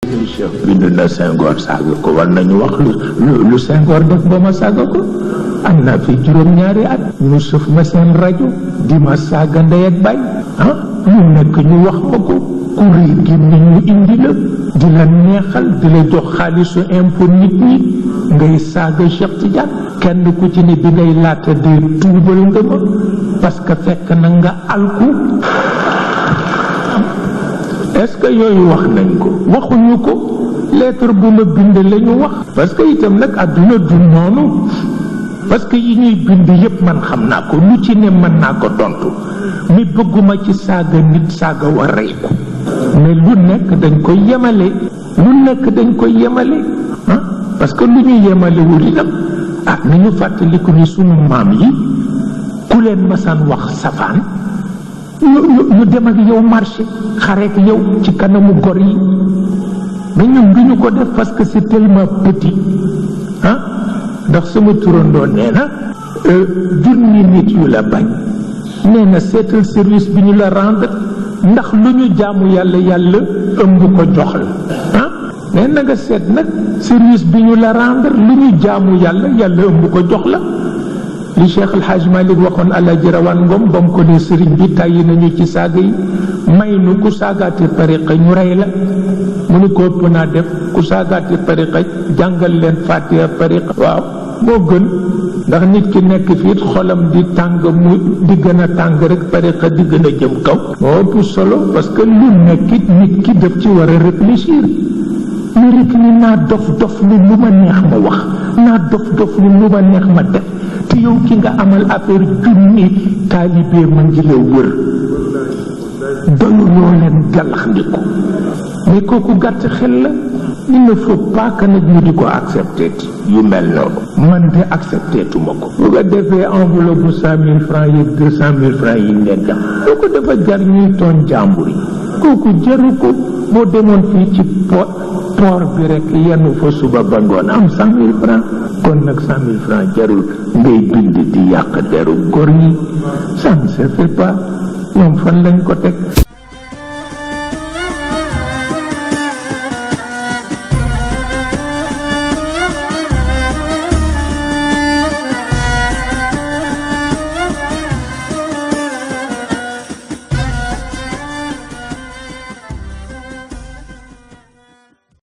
Cheikh bind na Senghor saaga ko war nañu wax lu Senghor def ba ma saaga ko. am naa fi juróom-ñaari at ñu sëf ma seen rajo di ma saaga ndey ak baay lu nekk ñu wax ma ko ku rëy gi ñu indi la di la neexal di la jox xaalisu impôt nit ñi ngay saaga Cheikh Tidiane kenn ku ci ne bi ngay laata dee tuubal nga ma parce que fekk na nga alku. est-ce que yooyu wax nañ ko waxuñu ko lettre bu ma bind la ñu wax parce que itam nag àdduna du noonu parce que yi ñuy bind yépp man xam naa ko lu ci ne mën naa ko tontu mi bëgguma ci saaga nit saaga wa rey ko mais lu nekk dañ koy yemale parce que lu ñu yemale wul itam ni ñu fàttaliku ni sunu maam yi ku leen masaan wax safaan ñu dem ak yow marché xareek yow ci kanamu gor yi mais ñun duñu ko def parce que c'est tellement petit ndax sama turandoo nee na junni nit yu la bañ nee na seetal service bi ñu la rendre ndax lu ñu jaamu yàlla ëmb ko jox la mais na nga seet nag service bi ñu la rendre lu ñu jaamu yàlla ëmb ko jox la li Cheikh El Hadj Malick waxoon Alaaji Rawaan Ngom ba mu ko ne sëriñ bi tàyyi nañu ci saaga yi may nu ku saagaati tariqa ñu rey la mu ni ko ëpp naa def ku saagaati tariqa jàngal leen Fatiha tariqa waaw moo gën ndax nit ki nekk fii xolam di tàng mu di gën a tàng rek tariqa di gën a jëm kaw moo ëpp solo parce que lu nekkit nit ki daf ci war a réfléchir mais rek ni naa dof lu ma neex ma wax naa dof lu ma neex ma def te yow ki nga amal affaire junni taalibe ma ngi la wër doyuloo leen gàllaxndiku mais kooku gàtt xel la il ne faut pas que nag ñu di ko accepter yu mel noonu man de accepté tuma ko bu ko defee enveloppe bu 100 000 francs yi 200 000 francs yi leen def kooku dafa jar ñuy tooñ jàmbur yi kooku jaru ko boo demoon fii ci port bi rek yenn fa suba ba ngoon am 100 000 francs kon nag 100 000 francs jarul ngay bind di yàq deru góor ñi ça ne se fait pas ñoom fan lañ ko teg